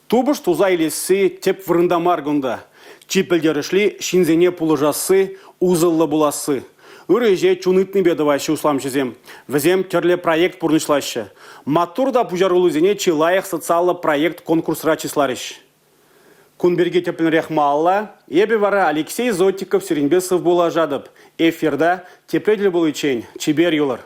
Тупӑш туса илесси тӗп вырӑнта мар кунта. Чи пӗлтерӗшли – ҫынсене пулӑшасси, усӑллӑ пуласси. Ырӑ ӗҫе чун ыйтнипе тӑваҫҫӗ усламҫӑсем. Вӗсем тӗрлӗ проект пурнӑҫлаҫҫӗ. Маттур та пуҫаруллисене чи лайӑх социаллӑ проект конкурсра чысларӗҫ. Кун пирки тӗплӗнрех малалла. Эпӗ вара Алексей Зотиков сирӗнпе сывпуллашатӑп. Эфирта тепре тӗл пуличчен чипер юлӑр.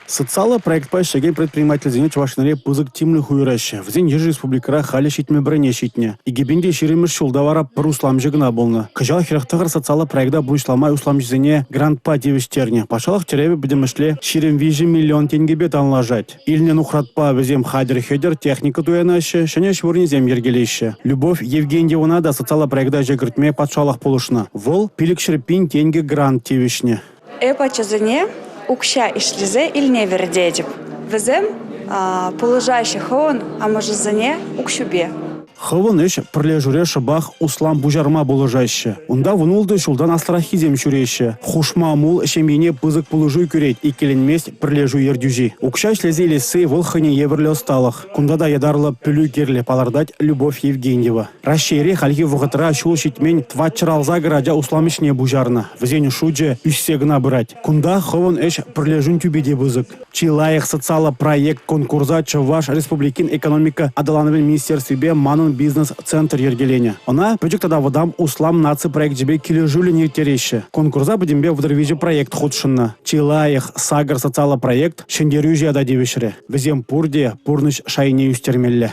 Социаллӑ проектпа ӗҫлекен предпринимательсене Чӑваш Енре пысӑк тимлӗх уйӑраҫҫӗ. Вӗсен йышӗ республикӑра халӗ 71-е ҫитнӗ. 2020-мӗш ҫулта вара пӗр усламҫӑ кӑна пулнӑ. Кӑҫал 49 социаллӑ проекта пурнӑҫлама усламҫӑсене грантпа тивӗҫтернӗ. Патшалӑх тӗревӗ пӗтӗмӗшле 23 миллион тенкӗпе танлашать. Илнӗ нухратпа вӗсем хатӗр-хӗтӗр техника туянаҫҫӗ, ҫӗнӗ ӗҫ вырӑнӗсем йӗркелеҫҫӗ. Любовь Евгеньевӑна та социаллӑ проекта ӗҫе кӗртме патшалӑх пулӑшнӑ. Вӑл 500 пин тенкӗ грант тивӗҫнӗ. Эп ачасене укҫа ӗҫлесе илме вӗрентетӗп. Вӗсем пулӑшаҫҫӗ хӑвӑн амӑшӗсене укҫупе. Хӑвӑн ӗҫ пӗрлешӳре шӑпах услам пуҫарма пулӑшаҫҫӗ. Унта 16 ҫултан аслӑраххисем ҫӳреҫҫӗ. Хушма мул ҫемьене пысӑк пулӑшу кӳрет, иккӗленмест пӗрлешӳ ертӳҫи. Укҫа ӗҫлесе илесси вӑл хӑйне евӗрлӗ ӑсталӑх. Кунта та ятарлӑ пӗлӳ кирлӗ, палӑртать Любовь Евгеньева. Раҫҫейре хальхи вӑхӑтра ҫул ҫитмен 468 ача услам ӗҫне пуҫарнӑ. Вӗсен шучӗ ӳссе кӑна пырать. Кунта хӑвӑн ӗҫ пӗрлешӳн тӳпи те пысӑк. Чи лайӑх социаллӑ проект конкурса Чӑваш Республикин экономика аталанӑвӗн министерствипе «Манӑн бизнес» центр йӗркеленӗ. Ӑна пӗчӗк тата вӑтам услам наци проекчӗпе килӗшӳллӗн ирттереҫҫӗ. Конкурса пӗтӗмпе 33 проект хутшӑннӑ. Чи лайӑх сакӑр социаллӑ проект ҫӗнтерӳҫӗ ята тивӗҫрӗ. Вӗсем пурте пурнӑҫ шайне ӳстермелле.